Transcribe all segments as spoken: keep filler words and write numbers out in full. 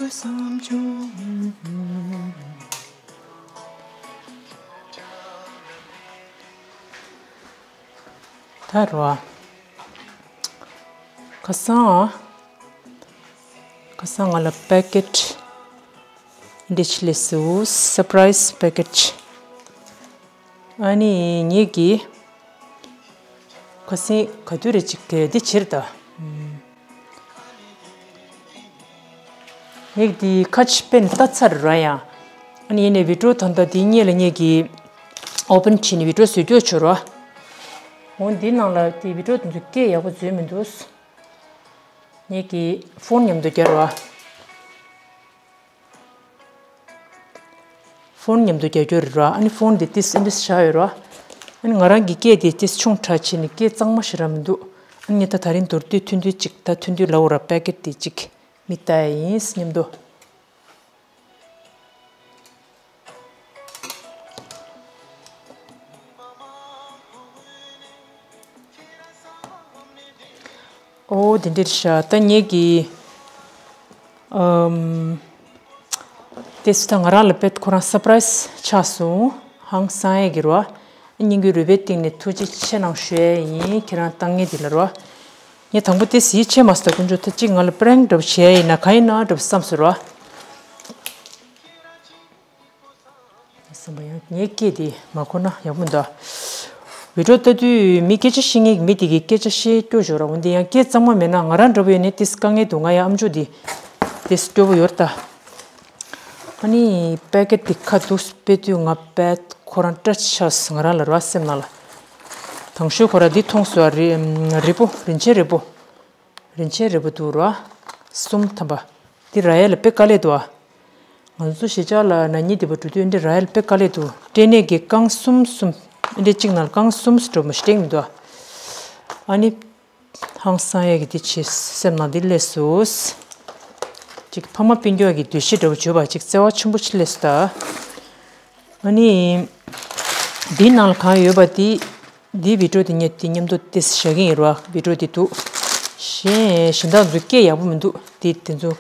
ད་རོ། ཁ་སང་། ཁ་སང་ང་ལ་པེ་ཀེཊ་འདི་ཅིག་སླེབས་སོང་། སར་པ་རའི་སི་པེ་ཀེཊ། ཨ་ནི་ངེད་ཀྱིས་ཁ་སང་ག་དུས་རེ་ཅིག་གི་འདི་བྱེད་ད། ངེད་ཀྱིས་འདི་ཁ་ཕྱེ་པས་ནི་ལྟ་ཚར་ར་ཡང་། ཨ་ནི་ཡིན་ནའི་བི་ཌི་ཡོ་ད་ལྟ་འདི་སྔོན་ལ་ངེད་ཀྱིས་ཨོ་པན་བྱས་ནས་བི་ཌི་ཡོ་བཟོས་རྒྱུ་བྱོས་ར། འོ་འདི་ནང་ལ་དེ་བི་ཌི་ཡོ་དེ་ཚོ་སྐད་ཡག་པོ་བཟོས་མི་འདུག་ངེད་ཀྱིས་ཕོན་མཉམ་དུ་རྒྱག་ར། ཕོན་མཉམ་དུ་རྒྱག་རྒྱུ་རེད་ར། ཨ་ནི་ཕོན་དེ་ཏིས་ཨིན་ཏིས་བཞག་ཡོད་ར། ཨ་ནི་ང་རང་གི་སྐད་དེ་ཏིས་ཆུང་དྲགས་བྱས་ནས་སྐད་གཙང་མ་ཞེ་དྲག་མི་འདུག་ཨ་ནི་ངས་ད་ད་རིང་མདོར་བསྡུས་ཐུང་ཐུང་ཅིག་ད་ཐུང་ཐུང་ལབ་ར། པེ་ཀེཊ་དེ་ཅིག་མིག་ལྟ་ཡ་ཡིན་སྙམ་དུ། ཨོ་དེ་འདྲ་རེད་ཤག་ད་ངེད་ཀྱིས་ཨམ། དེ་སུ་ད་ང་རང་ལ་དཔེ་ཁོ་རང་སར་པ་རའི་སི་ཆགས་སོང་། ཧང་སང་ཡས་ཀྱི་རོ། སྙིང་གི་རུས་པའི་གཏིང་ནས་ཐུགས་རྗེ་ཆེ་གནང་ཞུ་ཡས་ཡིན། ཁྱེད་རང་ལྟ་མཁན་དེ་ལ་རོ། ངས་དང་པོ་དེ་ཡིད་ཆེས་མ་སོང་། དཀོན་མཆོག་ད་གཅིག་ང་ལ་པེ་རེང་འདྲ་པོ་བྱས་ཡིན་ན་ག་ཡིན་ན་འདྲ་པོ་བསམ་སོང་རོ། བསམ་པ་ཡང་ངའི་སྐད་དེ་མ་གོ་ན་ཡག་པོ་འདུག་བི་ཌི་ཡོ་ལྟ་དུས་མི་སྐད་ཆ་བཤད་མཁན་གྱི་མི་དེ་གི་སྐད་ཆ་བཤད་སྐྱོ་ཤོར་ར། འོན་ཏེ་ཡང་སྐད་གཙང་མ་མེད་ན་ང་རང་འདྲ་པོ་ཡོད་ནས་ཏིས་དཀའ་ངལ་འདུག་ང་ཡང་ཨམ་ཅོག་དེ་ཏིས་སྐྱོ་པོ་ཡོད་ད། ཨ་ནི་པེ་ཀེཊ་དེ་ཁ་ཐུག་སྤེལ་དུས་ང་དཔེ་ཁོ་རང་སྐྲག་ཆགས་སོང་ང་རང་ལ་ར། སེམས་ནང་ལ། དང་ཤོས་ཁོ་ར་འདི་མཐོང་སོང་། རི་རི་བོ། རིན་ཆེན་རི་བོ། རིན་ཆེན་རི་བོ་འདུག་ར། གསུམ་ཐམ་པ། འདི་རག་ཡ་ལ་དཔེ་དཀའ་ལས་འདུག་ཨ། ང་ཚོ་གཞིས་ཆགས་ལ་ན་ནིང་དེ་པར་འགྲོ་དུས་འདི་རག་ཡ་ལ་དཔེ་དཀའ་ལས་འདུག་སྐྲན་ནད་ཀྱི་རྐང་གསུམ་གསུམ། འདི་གཅིག་ནང་ལ་རྐང་གསུམ་གསུམ་འགྲོ་མ་སྟེང་མི་འདུག་ཨ། ཨ་ནི། ཧང་སང་ཡས་ཀྱི་འདི་ཆེ་སེམས་ནང་འདི་སླེབས་སོང་། གཅིག་ཕ་མ་སྤུན་ཀྱག་གི་འདུ་ཤེས་འདྲ་པོ་བརྗོད་པ་གཅིག་བརྩེ་བ་ཆེན་པོ་ཆེ་སླེབས་སོང་ད། ཨ་ནི། འདིའི་ནང་ལ་གང་ཡོད་པ་དེ། འདིའི་བི་ཌི་ཡོ་དེ་ངས་དེ་མཉམ་དུ་ཏིས་བཞག་གི་ཡིན་ར། བི་ཌི་ཡོ་དེ་འདུག་གཞན་གཞན་དག་ཚོ་སྐད་ཡག་པོ་མི་འདུག་དེ་དེ་ཚོ།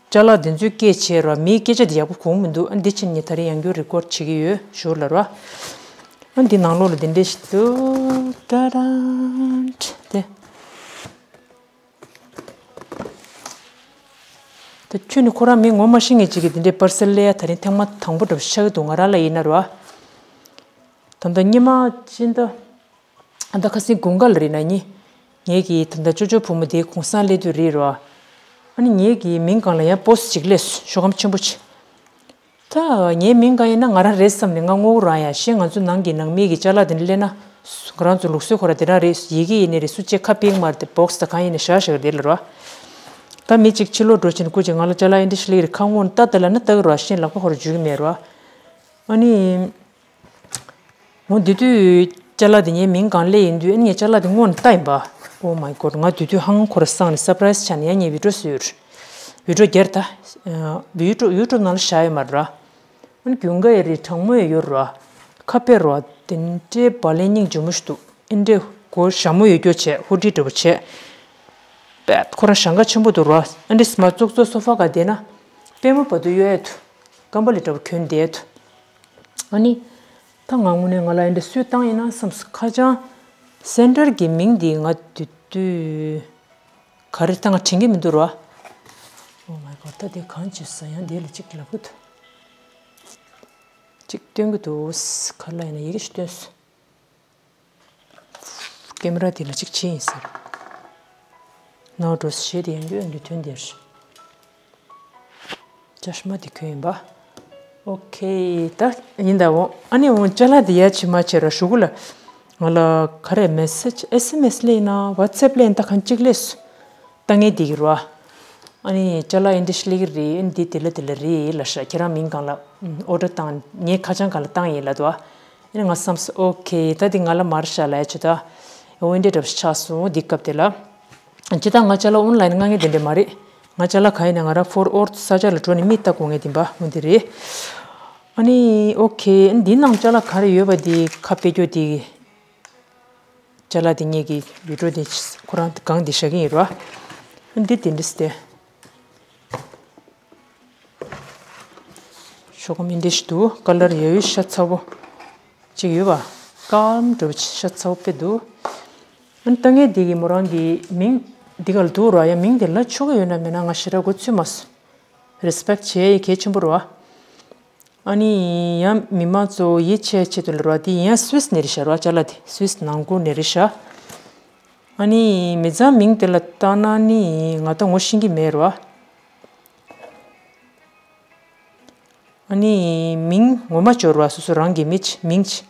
ཅ་ལག་དེ་ཚོའི་སྐད་ཆེ་ར། མིའི་སྐད་ཆ་དེ་ཡག་པོ་གོ་མི་འདུག་ཨ་འདི་ཕྱིན་ངས་ད་རིང་ཡང་བསྐྱར་རི་ཀོཌ་བྱེད་ཀྱི་ཡོད་ཞོར་ལ་ར། ཨ་འདི་ནང་ལོགས་ལ་དེ་འདྲས་ཞིག་འདུག་ཏ་རན་དེ། ད་ཁྱོད་ནི་ཁོ་རང་མི་ངོ་མ་ཤེས་མཁན་ཅིག་གིས་དེ་འདྲའི་པར་སེལ་ལས་ཡ་ད་རིང་ཐེངས་མ་དང་པོ་འདྲ་པོ་ཆགས་ཀྱི་འདུག་ང་རང་ལ་ཡིན་ན་རོ། ད་ལྟ་སྔོན་མ་ཕྱིན་ད། ཨ་ད་ཁ་སང་དགུན་ཁ་ལ་རེད་ན་ནི། ངེད་ཀྱི་ད་ལྟ་ཅོ་ཅོ་བུ་མོ་དེ་གུང་སེང་སླེབས་དུས་རེད་རོ། ཨ་ནི་ངེད་ཀྱི་མིང་སྒང་ལ་ཡང་པོ་སི་ཅིག་སླེབས་སོང་། ཤོག་སྒམ་ཆེན་པོ་ཅིག་ད་ངའི་མིང་གང་ཡིན་ན་ང་རང་རེད་བསམ་ནས་ང་ངོ་རང་ཡང་ཤེས། ང་ཚོ་ནང་གི་ནང་མི་གི་ཅ་ལག་དེ་འདྲ་སླེབས་ན། ང་རང་ཚོ་ལུགས་སྲོལ་ཁོ་ར་དེ་འདྲ་རེད། ཡི་གེ་ཡིན་ནའི་རེད། སུ་གཅིག་ཁ་ཕྱེ་མ་རེད་དེ། བོག་སི་དང་གང་ཡིན་ནའི་བཞག་བཞག་དེ་ལ་རོ། ད་མི་གཅིག་ཕྱི་ལོགས་འགྲོ་ཕྱིན་སྐུ་མཁྱེན་ང་ལ་ཅ་ལག་ཨེ་འདྲ་ཞིག་སླེབས་རེད། ཁ་སྔོན་ལྟ་ད་ལབ་ན་ལྟ་གི་རོ། གཞན་ལག་པ་ཁོ་ར་འཇུ་གི་མེད་རོ། ཨ་ནི། འོ་དེ་དུས་ཅ་ལག་དེ་ངའི་མིང་སྒང་སླེབས་ཡིན་དུས། ཨ་ནི་ངས་ཅ་ལག་དེ་སྔོན་ལྟ་ཡིན་པ། Oh my God. ང་དེ་དུས་ཧང་ཁོ་ར་སངས་ནས་སར་པ་རའི་སི་ཆགས་ནས་ཡང་ངས་བི་ཌི་ཡོ་བཟོས་ཡོད། བི་ཌི་ཡོ་བརྒྱབ་ད། ཡུ་ཊུབ་ཡུ་ཊུབ་ནང་ལ་བཞག་ཡོད་མ་རེད་ར། ཨ་ནི་རྒྱུན་འགའ་ཡ་རེད། གྲང་མོ་ཡ་ཡོད་ར། ཁ་དཔེ་ར། དེ་འདྲའི་བག་ལེབ་སྙིང་རྗེ་མོ་ཞིག་འདུག་ཨེ་འདྲའི་གོ་ཞྭ་མོ་ཡོད་རྒྱུ་བྱས། ཧུ་ཌི་འདྲ་པོ་བྱས། པད་ཁོ་རང་ཞེང་ཁ་ཆེན་པོ་འདུག་ར། ཨེ་འདྲའི་མ་ཙོག་ཙོག་སོ་ཕ་སྒང་བསྡད་ན། པུས་མོ་བར་དུ་གཡོ་ཡ་འདུག་ཀམ་པ་ལི་འདྲ་པོ་གྱོན་བསྡད་འདུག་ཨ་ནི། ད་ང་དངོས་གནས་ང་ལ་ཨེ་འདྲ་སུས་བཏང་ཡིན་ན་བསམ་སོང་། ཁ་བྱང་སེན་ཊར་གྱི་མིང་འདི་ང་དུས་དུས་ག་རེ་བཏང་དྲན་གྱི་མི་འདུག་ར། Oh my God. ད་དེ་གང་བྱེད་ས། ཡང་དེ་ལ་གཅིག་ལབ་གི་འདུག་གཅིག་སྟོན་གྱི་འདུག་ག་ལ་ཡིན་ན་ཡི་གེ་ཞིག་སྟོན་སོང་། ཀེམ་ར་དེ་ལ་གཅིག་བྱས་ཡིན་ཟེར། ནའོ་འགྲོ་ཞེས་དེ་ཡང་ཡོད་འདི་དོན་དེར། ཅ་ཤ་མ་དེ་ཁོས་ཡིན་པ། ཨོ་ཁེ། ད་ཡིན་ད་འོ། ཨ་ནི་འོ་ཅ་ལག་དེ་ཡ་ཆི་མ་བྱེད་ར། ཞུ་གུ་ལ། ང་ལ་ག་རེ་མེ་སེ་ཇི་ཨེས་ཨེམ་ཨེས་སླེབས་ན་ཝ་ཚེབ་སླེབས་ན་ད་གང་གཅིག་སླེབས་སོང་། ལྟ་ངན་དེ་གི་རོ། ཨ་ནི་ཅ་ལག་ཨེ་འདྲ་ཞིག་སླེབས་ཀྱི་རེད། ཨ་ནི་འདི་དེ་ལ་དེ་ལ་རེད་ལབ་ཤག་ཁྱེད་རང་མིང་སྒང་ལ་ཨོ་ཌར་བཏང་། ངའི་ཁ་བྱང་སྒང་ལ་བཏང་ཡིན་ལབ་འདུག་ཨ་ནི་ང་བསམ་སོང་། ཨོ་ཁེ། ད་འདི་ང་ལ་མར་བཞག་ལབ་ཡ་ཆུ་ད། འོ་འདི་འདྲ་པོ་ཆགས་སོང་འདི་སྐབས་དེ་ལ། ཇི་ལྟར་ང་ཅ་ལག་ཨོན་ལའིན་མངགས་མཁན་དེ་འདྲ་མ་རེད། ང་ཅ་ལག་གང་ཡིན་ན་ང་རང་ཕོར་ཨོར་ས་ཆ་ལ་འགྲོ་ནས་མི་ལྟ་དགོས་མཁན་དེ་འབའ་འོ་འདི་རེད། ཨ་ནི་ཨོ་ཁེ། ཨ་ནི་འདི་ནང་ཅ་ལག་ག་རེ་ཡོད་པ་འདི་ཁ་དཔེ་སྐྱོ་དེ། ཅ་ལག་དེ་ངེད་ཀྱི་བི་ཌི་ཡོ་དེ་ཁོ་རང་གང་དེ་བཞག་གི་ཡིན་རོ། འདི་དེ་འདྲ་སྟེ། ལོ་གོམ་ཨིན་ཌི་ཞིག་འདུག་ཀ་ལར་ཡོད་ཤ་ཚ་བོ་ཅིག་ཡོད་པ། ཀལམ་འདྲ་བོ་ཤ་ཚ་བོ་དཔེ་འདུག་ཨ་ནི་ལྟ་ངན་འདི་གི་མོ་རང་གི་མིང་འདི་ག་ལ་འདུག་ར། ཡ་མིང་འདི་ལ་ཆོག་གི་ཡོད་ན་མེད་ན་ང་ཞེ་དྲག་མགོ་ཚོད་མ་སོང་། རེ་སི་པེག་བྱེད་ཡ་གལ་ཆེན་པོ་ར། ཨ་ནི་ཡང་མི་མང་ཚོ་ཡིད་ཆེས་ཆེད་དུ་ལ་ར། འདི་ཡང་སུད་སི་ནས་རེད་ཤག་ར། ཅ་ལག་འདི་སུད་སི་ནང་ཁུལ་ནས་རེད་ཤག་ཨ་ནི་མི་ཚང་མིང་དེ་ལ་བལྟས་ན་ནི་ང་ད་ངོ་ཤེས་ཀྱི་མེད་ར། ཨ་ནི་མིང་ངོ་མ་འབྱོར་བ་སོ་སོ་རང་གི་མི་ཆ་མིང་ཆ།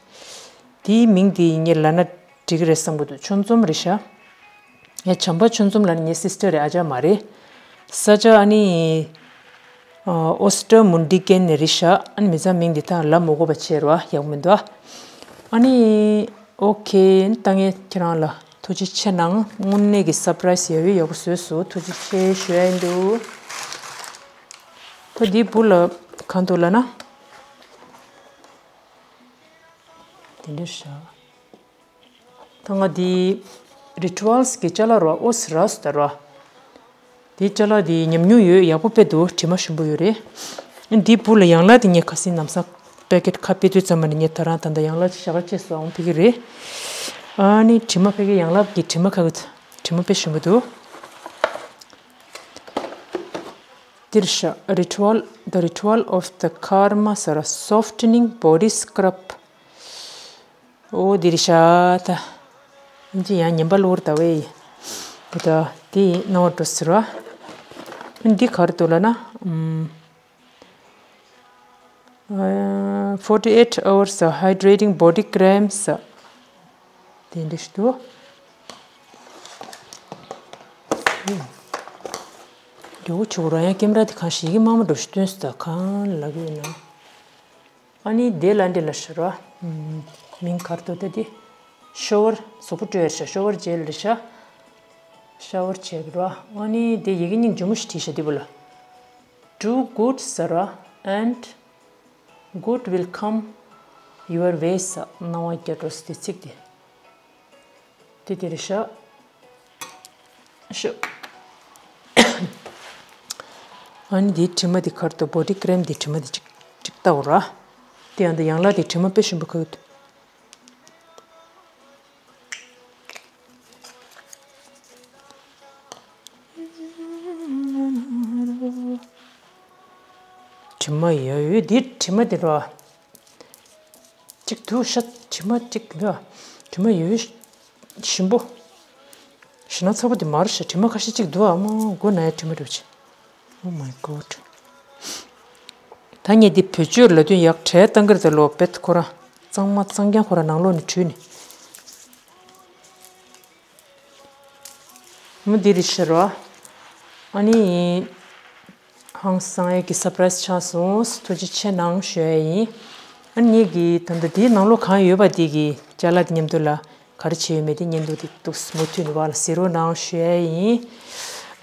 དེའི་མིང་དེ་ངས་ལབ་ན་འགྲིག་གི་རེད་བསམ་གི་འདུག་ཆོས་འཛོམས་རེད་ཤག་ཡ་བྱམས་པ་ཆོས་འཛོམས་ལབ་ན་ངའི་སིས་ཊར་རེད། ཨ་ཅག་མ་རེད། ས་ཆ་ཨ་ནི་ཨོ་སི་ཊར་མུན་ཌི་ཀན་ནས་རེད་ཤག་ཨ་ནི་མི་ཚང་མིང་འདི་དག་ལབ་མ་དགོས་པ་བྱས་ར། ཡག་པོ་མི་འདུག་ཨ་ནི་ཨོ་ཁེ། ད་ངས་ཁྱེད་རང་ལ་ཐུགས་རྗེ་ཆེ་གནང་། དངོས་གནས་ཀྱི་སར་པ་རའི་སི་ཡག་པོ་ཡག་པོ་བཟོས་སོང་། ཐུགས་རྗེ་ཆེ་ཞུ་ཡ་ཡིན་འདུག་ད་འདིའི་སྦུག་ལ་གང་འདུག་ལབ་ན། དེ་འདྲ་ཤག་ད་ང་འདི་རི་ཊུ་ཨལ་སི་གི་ཅ་ལག་ར། ཨོ་སི་ར་སུ་ད་ར། འདི་ཅ་ལག་འདི་ཉམས་མྱོང་ཡོད། ཡག་པོ་དཔེ་འདུག་དྲི་མ་ཞིམ་པོ་ཡོད་རེད། འདི་སྦུག་ལ་ཡང་ལག་འདི་ངས་ཁ་སང་ལམ་སང་པེ་ཀེ་ཊི་ཁ་ཕྱེ་དུས་ཙམ་པ་ནས་ངས་ད་རང་ད་ལྟ་ཡང་ལག་ཅིག་ཞག་ཅིག་སོ་འོང་ཕེབས་ཀྱི་རེད། ཨ་ནི་དྲི་མ་ཕ་གི་ཡང་ལག་གི་དྲི་མ་ཁ་གི་དྲི་མ་དཔེ་ཞིམ་པོ་འདུག་འདིར་ཤ་Ritual, The Ritual of the Karma ཟེར། Softening Body Scrub. ཨོ་འདིར་ཤ་ད། ཨིན་ཅི་ཡང་ཉན་པ་ལོར་ད་བས། འདི་ད་འདི་ནང་འགྲོ་ཟེར་བ། འདི་ག་རེ་འདུག་ལབ་ན། ཨམ། ཨ། forty-eight hours hydrating body creams. དེ་འདྲ་ཞིག་འདུག་ཡོ་ཆུ་ར་ཡང་ཀེམ་ར་དེ་གང་ཞིག་གི་མ་མ་འགྲོ་ཞིག་སྟོན་སུ་ད་གང་ལབ་ཡོད་ན། ཨ་ནི་དེ་ལ་འདི་ལ་ཤ་ར། མིང་ག་རེ་འདུག་ད་དེ། ཤོ་ཝར་གཟུགས་པོ་བཀྲུ་ཡ་རེད་ཤག་ཤོ་ཝར་ཇེལ་རེད་ཤག་ཤ་ཝར་བྱེད་ཀྱི་ར། ཨ་ནི་དེ་ཡི་གེ་སྙིང་རྗེ་མོ་ཞིག་བྲིས་ཤག་འདི་པོ་ལ། Do good ཟེར་ར། And good will come your way ཟེར། སྣང་བ་རྒྱ་འགྲོ་ཟེར་དེ་ཚིག་དེ། དེ་དེ་རེད་ཤག་ཤོ། ཨ་ནི་འདིའི་དྲི་མ་འདི་ག་རེ་འདུག་བོ་ཌི་ཀི་རེམ་འདི་དྲི་མ་འདི་གཅིག་གཅིག་ལྟ་འོ་ར། དེ་ཡང་འདི་ཡང་ལ་དེ་དྲི་མ་དཔེ་ཞིམ་པོ་ཁ་གི་འདུག་དྲི་མ་ཡོད་ཡོད་འདི་དྲི་མ་འདི་ར། གཅིག་འདུག་ཤ། དྲི་མ་གཅིག་འདུག་དྲི་མ་ཡོད་ཞིམ་པོ། ཞི་ན་ཚ་པོ་འདི་མར་ཤ། དྲི་མ་ཁ་ཤས་གཅིག་འདུག་ཨ་མ་མགོ་ན་ཡ་དྲི་མ་འདྲ་བོ་ཅིག Oh my god. ད་ངས་འདི་བེད་སྤྱོད་ལ་དོན་ཡག་གྲས་བཏང་གི་རེད་ད་ལོ། བེད་ཁོ་རང་གཙང་མ་གཙང་རྐྱང་ཁོ་རང་ནང་ལོགས་ནས་བྲུས་ནས། མོ་འདི་རེད་ཤག་ར། ཨ་ནི། ཧང་སང་ཡས་ཀྱི་སར་པ་རའི་སི་ཆགས་སོང་། ཐུགས་རྗེ་ཆེ་གནང་ཞུ་ཡས་ཡིན། ཨ་ནི་ངེད་ཀྱི་ད་ལྟ་འདིའི་ནང་ལོགས་གང་ཡོད་པ་འདི་གི་ཅ་ལག་འདི་མཉམ་དུ་ལ་ག་རེ་བྱས་ཡོད་མེད་འདི་མཉམ་དུ་འདི་འདུག་མུ་མཐུད་ནས་བ་ལ་གཟིགས་རོགས་གནང་ཞུ་ཡས་ཡིན།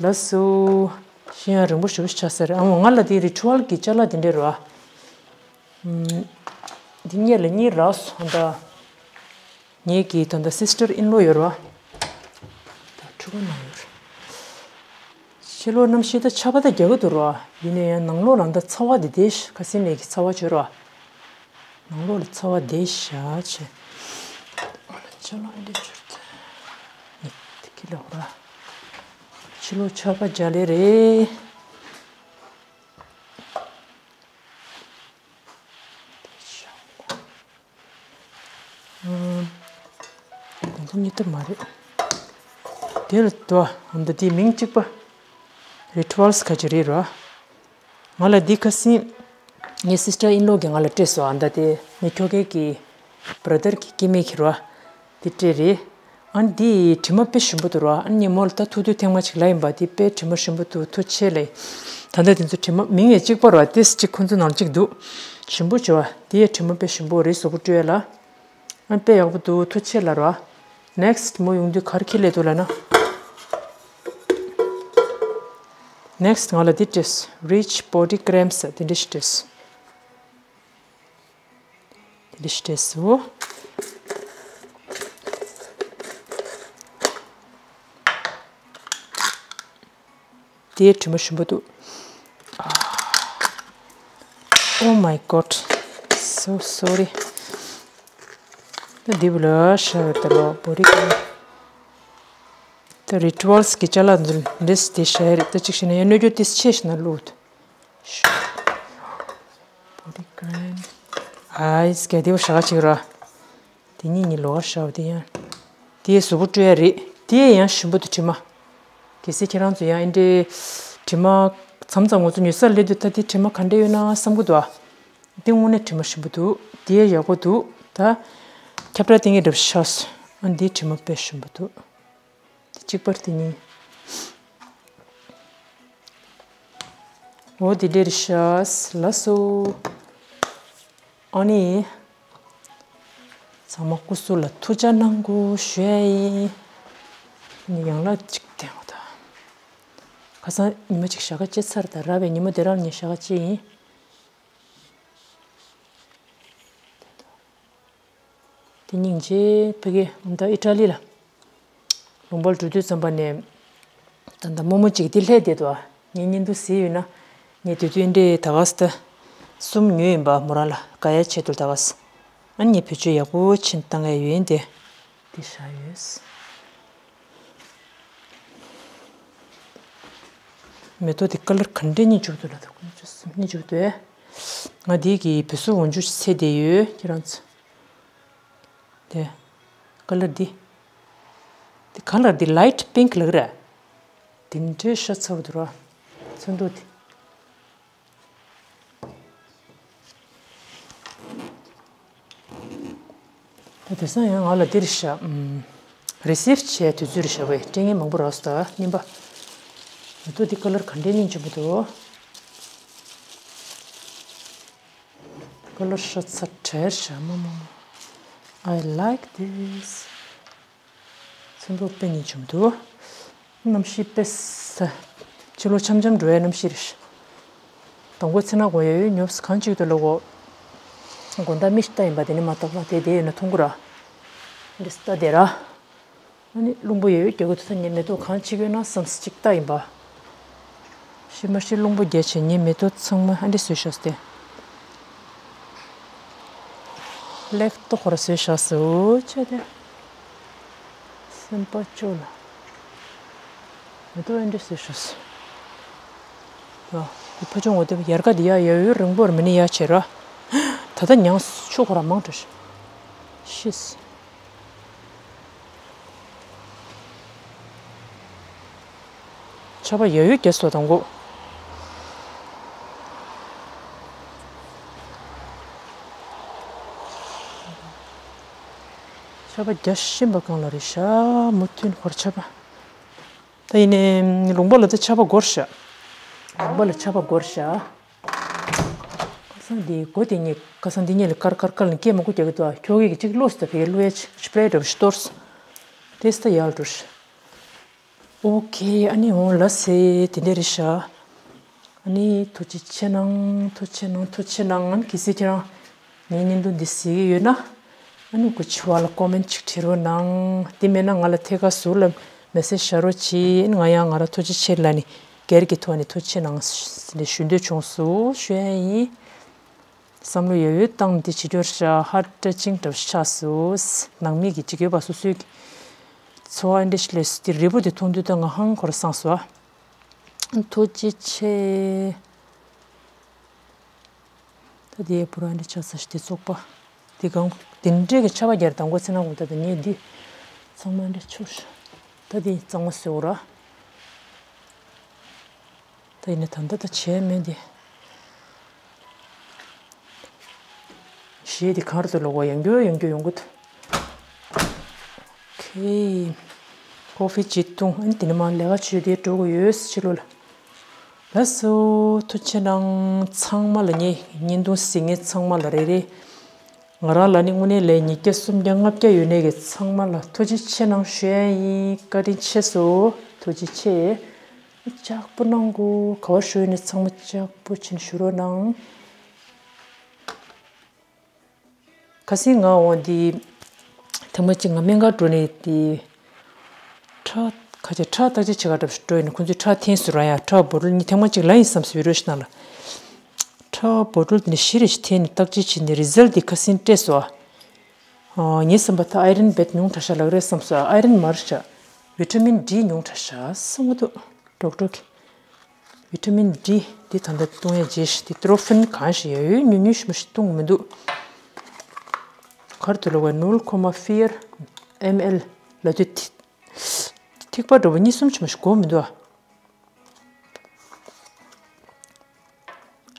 ལགས་སོ། ཤི་ཡང་རིང་པོ་ཞེ་པོ་ཆགས་ས་རེད། ཨ་མོ་ང་ལ་འདི་རི་ཊུ་ཨལ་གི་ཅ་ལག་འདི་འདྲས་རེད་བ། ཨུམ། འདི་གཉིས་ལ་གཉིས་རག་སོང་ད། ངེད་ཀྱི་ད་ལྟ་སིས་ཊར་ཨིན་ལོ་ཡོད་རེད་བ། ད་ཕྲུ་གུ་ནང་ཡོད་རེད། ཕྱི་ལོགས་གནམ་གཤིས་ད་ཆར་པ་ད་རྒྱག་གི་འདུག་རེད་བ། ཡིན་ན་ཡང་ནང་ལོགས་ལ་ད་ཚ་བ་འདི་བསྡད་ཤག་ཁ་སང་ནས་ཀྱི་ཚ་བ་བྱོས་རེད་བ། ནང་ལོགས་ལ་ཚ་བ་བསྡད་ཤག་བྱས། ཨ་ལ་ཅ་ལག་འདི་བྱོས་ཏེ། ནི་དེ་ཁྱི་ལོག་ར། ཕྱི་ལོགས་ཆར་པ་རྒྱག་ལེ་རེད། དེ་ཚོ་གཉིས་ལྟ་མ་རེད། དེ་ལ་དོ་འདི་དེའི་མིང་གཅིག་པ། རི་ཊུ་ཨལ་སི་ཁ་ཅིག་རེད་ར། ང་ལ་འདི་ཁ་སང་ངའི་སིས་ཊར་ཨིན་ལོ་གིས་ང་ལ་སྤྲད་སོང་། ཨ་ད་དེ་ངའི་ཁྱོ་གའི་གི་བྷ་ར་དར་གི་སྐྱེ་དམན་གྱིས་ར། དེ་སྤྲད་རེད། ཨ་ནི་འདི་དྲི་མ་དཔེ་ཞིམ་པོ་འདུག་ར། ཨ་ནི་ངས་མོ་ལ་ད་ཐུག་དུས་ཐེངས་མ་གཅིག་ལབ་ཡིན་པ། འདི་དཔེ་དྲི་མ་ཞིམ་པོ་འདུག་ཐུགས་རྗེ་ཆེ་ལབ། ད་ལྟ་དེ་ཚོ་དྲི་མ་མིང་ཡང་གཅིག་པ་ར། ཏིས་གཅིག་ཁོང་ཚོ་ནང་གཅིག་འདུག་ཞིམ་པོ་བྱེད་བ། འདི་ཡང་དྲི་མ་དཔེ་ཞིམ་པོ་རེད། གཟུགས་པོ་བཀྲུ་ཡ་ལ། ཨ་ནི་དཔེ་ཡག་པོ་འདུག་ཐུགས་རྗེ་ཆེ་ལབ་ར། ནེག་སི་ཊི་མོ་ཡོང་དུས་ག་རེ་ཁྱེར་སླེབས་འདུག་ལབ་ན། ནེག་སི་ཊི་ང་ལ་འདི་སྤྲད་སོང་། རིཆ་བོ་ཌི་ཀི་རེམ་ཟེར་དེ་འདྲ་ཞིག་སྤྲད་སོང་། དེ་འདྲ་ཞིག་སྤྲད་སོང་། དེའི་དྲི་མ་ཞིམ་པོ་འདུག་ཨ། Oh my god, so sorry. ད་འདི་བུ་ལ་ཤ་བའི་ད་ལོ་བོ་རི་ཀ་ད་རི་ཊུ་ཨལ་སི་གི་ཅ་ལག་འཛུལ་འདྲེས་དེ་ཤ་ཡ་རེད། ད་ཅིག་ཤེས་ན་ཡང་གནོད་རྒྱུ་དེ་ཆེ་ཤི་ན་ལུད། བོ་རི་ཀ་ཨའི་སི་ག་དེ་བུ་ཤ་ག་ཅིག་ར། དེ་གཉིས་གཉིས་ལོགས་ཀ་ཤ་བ་དེ་ཡང་དེའི་གཟུགས་པོ་སྤྲོད་ཡ་རེད། དེ་ཡང་ཞིམ་པོ་འདུག་དྲི་མ། གལ་སྲིད་ཁྱེད་རང་ཚོ་ཡང་ཨེ་འདྲའི་དྲི་མ་མཚམས་མཚམས་ང་ཚོ་ཉོ་སར་སླེབས་དུས་ད་དེ་དྲི་མ་ག་འདྲ་ཡོད་ན་བསམ་གི་འདུག་ཨ། འདི་དངོས་གནས་དྲི་མ་ཞིམ་པོ་འདུག་དེ་ཡག་པོ་འདུག་ད་ཁྱབ་བསྒྲགས་སྟེང་གི་འདྲ་པོ་ཤག་སོང་། ཨ་འདིའི་དྲི་མ་དཔེ་ཞིམ་པོ་འདུག་དེ་གཅིག་པར་དེ་གཉིས། འོ་དེ་འདྲ་རེད་ཤག་ལགས་སོ། ཨ་ནི། ཚང་མ་སྐུ་གཟུགས་ལ་ཐུགས་ཅག་གནང་དགོས་ཞུ་ཡ་ཡིན། ཨ་ནི་ཡང་ལ་གཅིག་བསྟན་འོ་ད། ཁ་སང་ཉི་མ་གཅིག་ཞག་ཁ་བཅད་ཚར། ད་ར་བའི་ཉི་མ་དེ་རང་ངས་ཞག་ཁ་བཅད་ཡིན། དེ་སྙིང་རྗེ་ཕ་གི་ད་ཨི་ཊ་ལི་ལ་ལུང་པར་འགྲོ་དུས་ཙམ་པ་ནས་ད་ད་རྨོ་མོ་གཅིག་དེ་ལྷས་བསྡད་འདུག་ངས་བརྙན་ཐུང་གཟིགས་ཡོད་ན། ངས་དུས་ཚོད་འདྲའི་ད་ག་ས་ད་གསུམ་ཉོས་ཡིན་པ་མོ་རང་ལ་དགའ་ཡ་ཆེད་དུ་ད་ག་ས། ཨ་ནི་ངས་བེད་སྤྱོད་ཡག་པོ་ཕྱིན་བཏང་ཡ་ཡོད་ཡིན་ཏེ། དེ་བཞག་ཡོད། མེ་ཏོག་དེ་ཀ་ལར་ག་འདྲས་གཉིས་བྱུག་འདུག་ལ། ད་ཁོང་ཚོ་གཉིས་བྱུག་འདུག་ཨེ། ང་འདི་གི་བུ་སུ་འོན་ཆུ་ཚེ་བསྡད་ཡོད་ཁྱེད་རང་ཚོ། དེ་ཀ་ལར་འདི། དེ་ཀ་ལར་འདི་ལའིཊ་པིང་ལབ་ཀྱི་རེད། དེ་འདྲས་ཤ་ཚ་བོ་འདུག་ར། ཚོན་མདོག་དེ། ད་དེང་སང་ཡང་ང་ལ་འདིར་ཤ་ཨམ། རི་སིབ་བྱས་དུས་ཚོད་རེད་ཤག་པས་སྤྲད་མཁན་མང་པོ་རག་སོང་། ད་རྙིང་པ། མེ་ཏོག་འདི་ཀ་ལར་ག་འདྲའི་སྙིང་རྗེ་པོ་འདུག་ཀ་ལར་ཤ་ཚ་དྲགས་ཤག་མ་མ་མ། I like this. ཚོན་མདོག་དཔེ་སྙིང་རྗེ་མོ་འདུག་གནམ་གཤིས་དཔེ་ས། ཕྱི་ལོགས་འཆམ་འཆམ་འགྲོ་ཡའི་གནམ་གཤིས་རེད། དང་པོ་ཚེ་ན་གོ་ཡ་ཡོད་ཉོབ་གང་ཅིག་ཏུ་ལོ་གོ། དགོང་དག་མི་ཤི་ལྟ་ཡིན་པ་དེ་ནི་མ་ཐོག་པ་དེ་དེ་ཡོད་ན་མཐོང་གི་ར། འདི་ལྟ་དེ་ར། ཨ་ནི་རླུང་བུ་ཡོད་ཡོད་རྒྱག་གི་འདུག་ད་ངས་མེ་ཏོག་གང་ཅིག་ཡོད་ན་བསམ་སེ་ཅིག་ལྟ་ཡིན་པ། ཤི་མ་ཤི་རླུང་བུ་རྒྱག་བྱས་ངས་མེ་ཏོག་ཚང་མ་ཨ་འདྲས་བཟོས་ཤག་སྟེ། ལེགས་ཏོག་ཧོར་བཟོས་ཤག་སུ་ཆ་དེ། སེམས་པ་སྐྱོ་ལ། མེ་ཏོག་ཨ་འདྲས་བཟོས་ཤག་སུ། ཡ། དེ་ཕ་ཆུང་འོ་དེ་ཡར་ཀ་དེ་ཡ་ཡ་ཡོད་རིང་པོར་མི་ནི་ཡ་བྱེད་ར། ད་ལྟ་མྱངས་ཆུ་ཁོ་ར་མང་དྲགས་ཤག་ཤིས། ཆར་པ་ཡ་ཡོད་རྒྱ་སོ་དང་གོ། ཆར་པ་རྒྱ་ཤིན་པ་གང་ལ་རེད་ཤག་མུ་མཐུད་ཧོར་ཆར་པ། ད་ཡིན་ནའི་ལུང་པ་ལ་ད་ཆར་པ་འགོར་ཤག་ལུང་པ་ལ་ཆར་པ་འགོར་ཤག་ཁ་སང་འདི་སྒོ་དེ་གཉིས་ཁ་སང་འདི་གཉིས་ལ་དཀར་དཀར་དཀར་ལ་སྐད་མང་པོ་རྒྱག་གི་འདུག་ཁྱོ་གས་ཀྱི་གཅིག་བླུགས་སོང་། ད་བེ་བླུགས་ཡ་ཅིག་སྤྲེ་འདྲ་པོ་ཞིག་གཏོར་སོང་། དེ་སྟ་ཡག་འགྲོ་ཤག་ཨོ་ཁེ། ཨ་ནི་འོང་ལ་སེ་དེ་འདྲ་རེད་ཤག་ཨ་ནི་ཐུགས་རྗེ་ཆེ་གནང་། ཐུགས་རྗེ་གནང་། ཐུགས་རྗེ་གནང་། ཨ་ནི་གལ་སྲིད་ཁྱེད་རང་ངའི་བརྙན་ཐུང་འདི་གཟིགས་ཀྱི་ཡོད་ན། ཨ་ནི་སྐུ་མཁྱེན་པ་ལ་ཀོ་མེན་ཅིག་བྲིས་རོགས་གནང་། དེ་མེད་ན་ང་ལ་ཐད་ཀར་ཟུར་ལ་མེ་སེ་ཇི་བཞག་རོགས་གྱིས། ཨ་ནི་ང་ཡང་ང་རང་ཐུགས་རྗེ་ཆེ་ལ་ནི་སྒེར་གྱི་ཐོག་ནས་ཐུགས་རྗེ་གནང་ཞུ་འདོད་བྱུང་སོང་ཞུ་ཡ་ཡིན། བསམ་བློ་ཡ་ཡོད་བཏང་འདི་བྱེད་རྒྱུར་ཤ་ཧར་སྤྲད་ཅིང་གྲབས་ཆགས་སུ། ནང་མི་གི་ཅིག་ཡོད་པ་སོ་སོའི་གི་འཚོ་བ་འདི་ཞིག་ལས་སུ་དེ་རིལ་བུ་དེ་མཐོང་དུས་ད་ང་ཧང་ཁོར་སངས་སོ། ཐུགས་རྗེ་ཆེ། ད་དེ་བུ་ར་འདི་ཆ་ས་ཞིག་དེ་བཙོག་པ། དེ་གང་དེ་འདྲས་ཀྱི་ཆ་བ་རྒྱར་དང་པོ་ཚེ་ན་གོ། ད་དེ་ངས་འདི་ཚང་མ་འདྲ་ཆུར་ཤ། ད་དེ་གཙང་མ་བཟོས་འོ་ར། ད་ཡིན་ན་ད་ལྟ་ད་བྱས་མེད་དེ། གཞས་དེ་གར་དུ་ལོག་གོ་ཡང་རྒྱུ་ཡང་རྒྱུ་ཡོང་གི་འདུག་ཁེ། ཀོ་ཧྥི་ཅིག་བཏུང་། ཨ་ནི་དེ་ནས་མར་ལས་ཀ་བྱེད་དེ་འགྲོ་གི་ཡོད་ཕྱི་ལོགས་ལ། ལགས་སོ། ཐུགས་རྗེ་གནང་། ཚང་མ་ལ་ངས་བརྙན་ཐུང་གཟིགས་མཁན་ཚང་མ་ལ་རེ་རེ། ང་རང་ལ་ནི་དངོས་གནས་ལས་ཉིས་བརྒྱ་སུམ་བརྒྱ་ལྔ་བརྒྱ་ཡོད་ནའི་གི་ཚང་མ་ལ་ཐུགས་རྗེ་ཆེ་གནང་ཞུ་ཡ་ཡིན། བཀའ་དྲིན་ཆེ་སོ། ཐུགས་རྗེ་ཆེ། ལྕགས་པོ་གནང་གོ། ག་བ་ཞུ་ཡོད་ནི་ཚང་མ་ལྕགས་པོ་ཆེན་ཞུ་རོགས་གནང་། ཁ་སང་ང་འོང་འདི་ཐེངས་མ་གཅིག་ང་སྨན་ཁང་འགྲོ་ནས་དེ་ཁྲག་ཁ་ཆེ་ཁྲག་བརྟག་དཔྱད་བྱེད་ག་འགྲོ་ཞིག་འགྲོ་ཡིན་ན། ཁོང་ཚོས་ཁྲག་འཐེན་སོང་ར། ཡང་ཁྲག་འབུར་ལ་ནི་ཐེངས་མ་གཅིག་ལ་ཡིན་བསམ་སོང་བི་རོ་ཞིག་ནང་ལ། ཁྲག་བོ་ཊལ་དེ་ནས་བཞི་རེ་ཞིག་འཐེན་ནས་བརྟག་དཔྱད་བྱས་ནས་རི་ཛལ་དེ་ཁ་སང་སྤྲད་སོང་། ཨ། ངའི་བསམ་པ་ད་ཨའི་རན་བེད་ཉུང་དྲགས་ཤག་ལབ་རེད་བསམ་སོང་། ཨའི་རན་མ་རེད་ཤག་ཝི་ཊ་མིན་ཌི་ཉུང་དྲགས་ཤག་བསམ་གྱི་འདུག་ཌོག་ཊར་གྱིས། ཝི་ཊ་མིན་ཌི་འདི་ད་ལྟ་བཏུང་ཡ་བརྗེད་ཤག་དེ་ཏི་རོ་ཕིན་གང་ཞིག་ཡ་ཡོད་ཉུང་ཉུང་ཞིག་མ་ཞིག་བཏུང་གི་མི་འདུག་ག་རེ་འདུག་ལབ་དགོས། ནུལ་ཁོ་མ་ཕིར་ཨེམ་ཨེལ་ལབ་དུས་ཐིགས་པ་འདྲ་པོ་གཉིས་གསུམ་ཅིག་མ་ཞིག་དགོས་མི་འདུག་ཨ།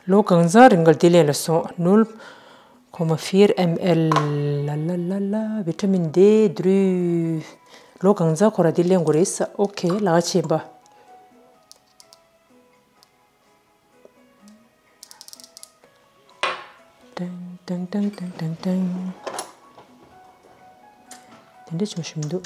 ལོ་གང་ཙམ་རིང་ག་ལ་འདི་ལེན་ལ་སོང་། ནུལ་ཁོ་མ་ཕིར་ཨེམ་ཨེལ། ལ་ལ་ལ་ལ། ཝི་ཊ་མིན་ཌི་ཐི་རི། ལོ་གང་ཙམ་ཁོ་ར་འདི་ལེན་དགོས་རེད་ས། ཨོ་ཁེ། ལག་ཆེན་པ། ཏང་ཏང་ཏང་ཏང་ཏང་ཏང་། དེ་འདྲ་བྱུང་ཞིག་མི་འདུག་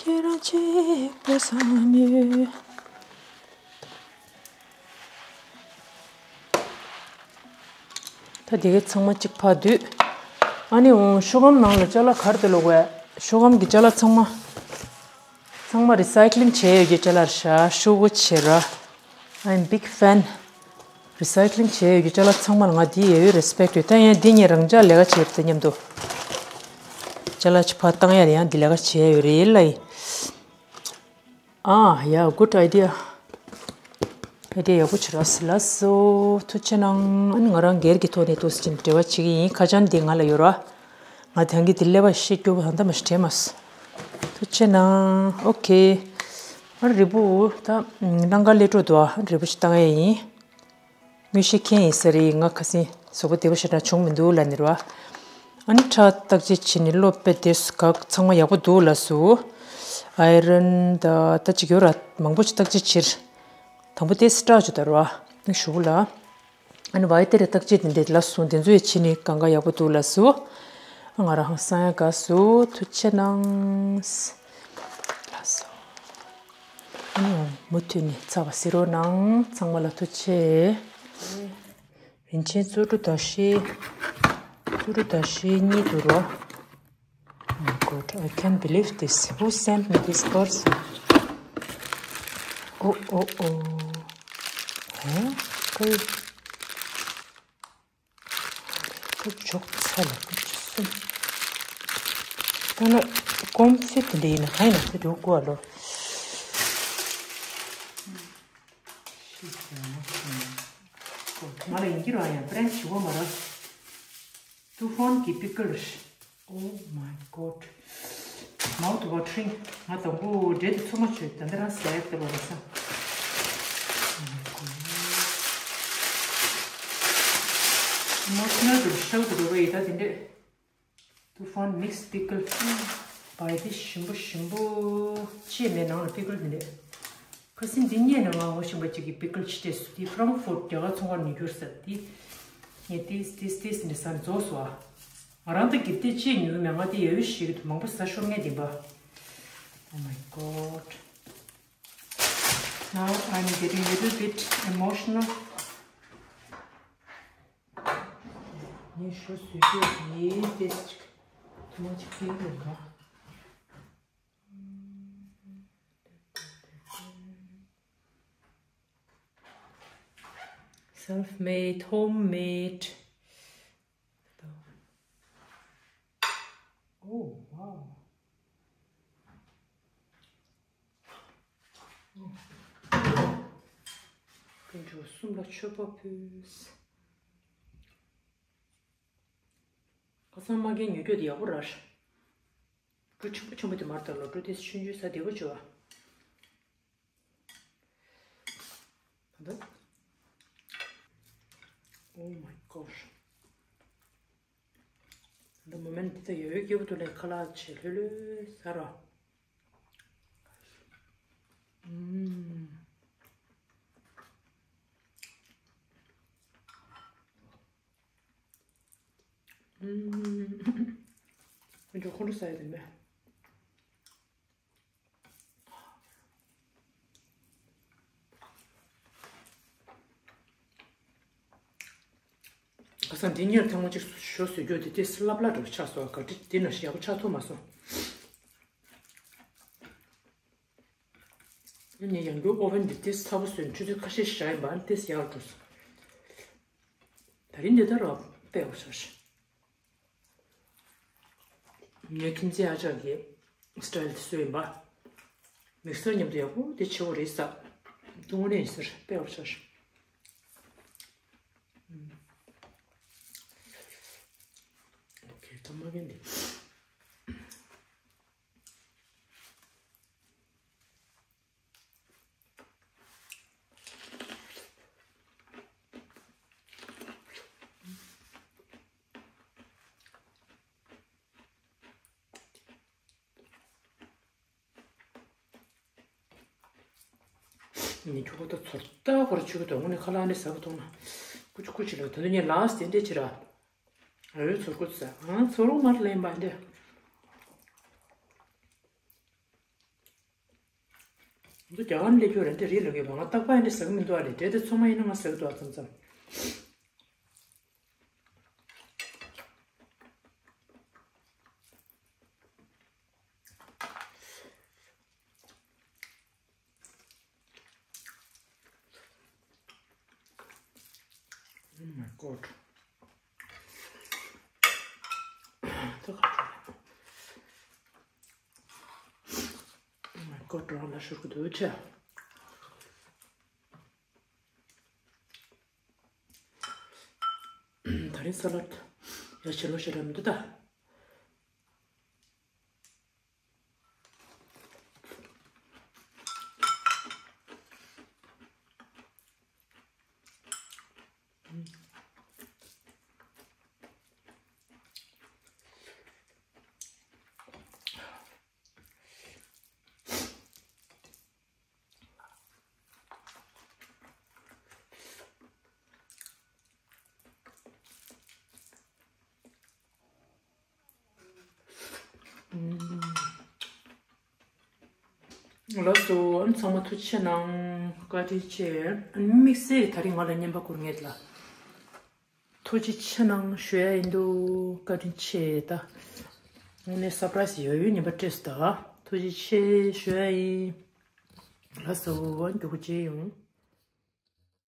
ཁྱེད་རང་གཅིག་པུ་བསམ་ཡོད། ད་དེ་གའི་ཚང་མ་གཅིག་ཕར་བསྡུས། ཨ་ནི་འོང་ཤོག་སྒམ་ནང་ལ་ཅ་ལག་ག་རེ་དེ་ལོག་བས། ཤོག་སྒམ་གྱི་ཅ་ལག་ཚང་མ། ཚང་མ་རི་སའི་ཀི་ལིང་བྱས་ཡོད་ཀྱི་ཅ་ལག་རེད་ཤག་ཤོག་བུ་བྱེད་ར། I'm big fan། རི་སའི་ཀི་ལིང་བྱས་ཡོད་ཀྱི་ཅ་ལག་ཚང་མ་ལ་ང་འདི་ཡ་ཡོད་རེ་སི་པེག་ཡོད། ད་ཡང་འདི་ངས་རང་ཅག་ལས་ཀ་བྱེད་རེད་ད་མཉམ་དུ། ཅ་ལག་ཅིག་ཕར་བཏང་ཡ་རེད། ཡང་འདི་ལས་ཀ་བྱས་ཡོད་རེད་ལ་ཡིན། ཨ་ཡ། good idea། ཨའི་ཌི་ཡ་ཡག་པོ་བྱས་ར་སི་ལ་སོ། ཐུགས་རྗེ་གནང་། ཨ་ནི་ང་རང་སྒེར་གྱི་ཐོག་ནས་ཏོག་ཙམ་འབྲེལ་བ་བྱེད་ཀྱི་ཡིན། ཁ་བྱང་འདི་ང་ལ་ཡོད་ར། ང་དེང་གི་འདི་ཀླད་པ་བཤད་རྒྱུ་ད་ལྟ་མ་ཞིག་དྲན་མ་སོང་། ཐུགས་རྗེ་གནང་། ཨོ་ཁེ། ཨ་རིལ་བུ་ད་ལང་ཀ་སླེབས་འགྲོ་འདུག་ཨ་རིལ་བུ་ཞིག་བཏང་ཡ་ཡིན། དངོས་གཞི་མཁན་ཡིན་ས་རེད། ང་ཁ་སང་གཟུགས་པོ་བདེ་པོ་ཞེ་དྲག་བྱུང་མི་འདུག་ལབ་ནི་རེད་བ། ཨ་ནི་ཁྲག་བརྟག་དཔྱད་བྱས་ནས་གློ་དཔེ་བདེ་སོང་། ག་ཚང་མ་ཡག་པོ་འདུག་ལབ་སོང་། ཨའི་རན་ད་ད་ཅིག་ཡོད་ར། མང་པོ་ཞིག་བརྟག་དཔྱད་བྱས། དང་པོ་ཏོག་ཙམ་སྐྲག་བྱུང་ད་རེད་བ། ཨ་ནི་གཞུག་ལ། ཨ་ནི་བའི་ཏེ་རེ་བརྟག་དཔྱད་དེ་འདྲས་ལབ་སོང་། དེ་ཚོ་ཡང་བྱས་ནས་གང་ག་ཡག་པོ་འདུག་ལབ་སོང་། ང་རང་ཧང་སང་ཡ་དགའ་སོང་། ཐུགས་རྗེ་གནང་། ལགས་སོ། ཨ་ནི་འོ་མུ་མཐུད་ནས་ཚར་བ་གཟིགས་རོགས་གནང་། ཚང་མ་ལ་ཐུགས་རྗེ་ཆེ། རིན་ཆེན་བཅུ་དྲུག་དང་བཞི། བཅུ་དྲུག་དང་བཞི་གཉིས་འདུག་རོ། Oh my God, I can't believe this. Who sent me this parcel? Oh, oh, oh. ཧེ། ཁོའི། ཁོ་ཅོག་ཚ་ལ་ཁོ་ཅི་སུ། ད་ན་གོམ་ཕི་དེ་འདྲ་ཡིན་ན་གང་ཡིན་ན་དེ་འགྲོ་དགོས་ཨ་ལོ། ང་ལ་ཡིན་གྱི་རང་ཡང་ཕ་རན་ཆི་གོ་མ་ར། ཏུ་ཧྥོན་གྱི་པི་ཀལ་རེད། Oh my God. Mouth watering. ང་དང་པོ་འབྲས་དེ་ཚོ་མ་བྱོས། ད་འདི་རང་ཟས་དེ་བ་རེད་ས། Oh my God. Emotional དུ་ཤའུ་དུ་འགྲོ་བ་ཡི་ད་དེ་འདྲས། ཏུ་ཧྥོན་མིགས་པི་ཀལ། བའི་དེ་ཞིམ་པོ་ཞིམ་པོ། ཅེས་མེད་ནང་ལ་པི་ཀལ་དེ་འདྲས། ཁ་སང་འདི་སྔོན་ནས་ང་ངོ་ཤེས་པ་གཅིག་གིས་པི་ཀལ་ཅིག་སྤྲད་སོང་། དེ་ཧྥ་རང་ཧྥུར་ཊི་རྒྱ་གར་ཚོང་ཁང་ནས་བསྐུར་ས་དེ། ངས་ཏིས་ཏིས་ཏིས་ནས་ཟ་ནས་རྫོགས་སོང་ཨ། ང་རང་ད་གིབ་ཏེ་ཅིག་ཉོས་མེད། ང་དེ་ཡ་ཡོ་ཞིག་གི་མང་པོ་ཟ་ཤོར་ངེས་དེ་འབའ། Oh my God. Now I'm getting a little bit emotional. ངས་ཞུ་སུས་ཀྱི་ཡིན་ཏེ་ཅིག་ཐུ་མ་ཅིག་ཕིག་རེད་འདུག Self made, homemade. Oh, wow. དཀོན་མཆོག་གསུམ་ལ་མཆོད་པ་ཕུལ། ཁ་སང་མ་རྒན་ཉོ་རྒྱུ་དེ་ཡག་པོ་ར། འབྲུ་ཆེན་པོ་ཆེན་པོ་དེ་མར་བཏབ་ལོ། འབྲུ་དེ་ཆུང་ཆུང་ཟ་བདེ་པོ་བྱོས་པ། ད་ལྟ། Oh my gosh. ད་མོ་མེན་འདི་ད་ཡོད་ཡོད་སྐྱིད་པོ་འདུག་ལས་ཁ་ལག་ཆེ་ལྷོད་ལྷོད་ཟ་རོ། ཨུམ། ཨུམ། ཁོ་ཚོ་ཁོ་ཚོ་ཟ་ཡ་དེ་མེད། ཁ་སང་འདི་ཉེར་ཐེངས་མ་གཅིག་ཞོ་བཟོས་རྒྱུ་དེ་ཏོག་ཙམ་སླ་པོ་འདྲ་པོ་ཆགས་སོང་། ག་འདྲ་འདི་ན་ཞིག་ཡག་པོ་ཆགས་ཐུབ་མ་སོང་། ངས་ཡང་བསྐྱར་ཨོ་ཝེན་འདི་ཏོག་ཙམ་ཚ་པོ་བཟོས་ནས་ཆུ་ཚོད་ཁ་ཤས་བཞག་ཡིན་པ། ཨ་ནི་ཏོག་ཙམ་ཡག་པོ་འགྲོ་སོང་། ད་རིང་འདི་ལྟར་རོ་དཔེ་ཡག་པོ་ཆགས་ཤག་ངའི་ཁྱིམ་མཚེས་ཨ་ཅག་གི་སི་ཊལ་དེ་བཟོས་ཡིན་པ། མིག་སར་མཉམ་དུ་ཡག་པོ་དེ་བྱེད་དགོས་རེད་ཟེར། དངོས་གནས་ཡིན་ཟེར། དཔེ་ཡག་པོ་ཆགས་ཤག་ཨོ་ཁེ། ད་མ་གན་འདི། ངས་ཁྱོ་ག་ད་ཚོར་ལྟ་བུར་ཆུ་གི་དོན་དངོས་ནས་ཁ་ལག་འདི་ཟ་གི་འདུག་ན། ཀུ་ཅི་ཀུ་ཅི་ལ་ད་དུང་ངས་ལགས་དེ་འདྲས་ཅི་ར། ཨ་ཡོད་ཚོར་གི་ཟ། ཨང་ཚོར་གི་མ་རེད་ལབ་ཡིན་པ་འདི། ང་ཚོ་རྒྱ་གར་ནས་སླེབས་རྒྱུ་རེད་འདི་རེད་ལབ་གི་ཡོད་པ། ང་རྟག་པར་འདི་ཟ་གི་མི་འདུག་ཨ་ལས། དེ་དེ་ཚང་མ་ཡིན་ན་ང་ཟ་གི་འདུག་ཨ། མཚམས་མཚམས། Oh my god. Oh my god, རང་ལ་ཤོར་གི་འདུག་ཆ། ད་རིང་ས་ལད་ཡ་བྱེད་ལོ་ཤེས་ར་མི་འདུག་ད། ལགས་སོ། ཨ་ནི་ཚང་མ་ཐུགས་རྗེ་ཆེ་གནང་། བཀའ་དྲིན་ཆེ། ཨ་ནི་དམིགས་བསལ་ད་རིང་ང་ལ་རྔན་པ་བསྐུར་མཁན་ལ་ཐུགས་རྗེ་ཆེ་གནང་ཞུ་ཡ་ཡིན་འདུག་བཀའ་དྲིན་ཆེ། ད་དངོས་གནས་སར་པ་རའི་སི་ཡོད་ཡོད་ཉན་པ་སྤྲད་སོང་ད། ཐུགས་རྗེ་ཆེ་ཞུ་ཡ་ཡིན། ལགས་སོ། ཨ་ནི་མགྱོགས་པོ་མཇལ་ཡོང་།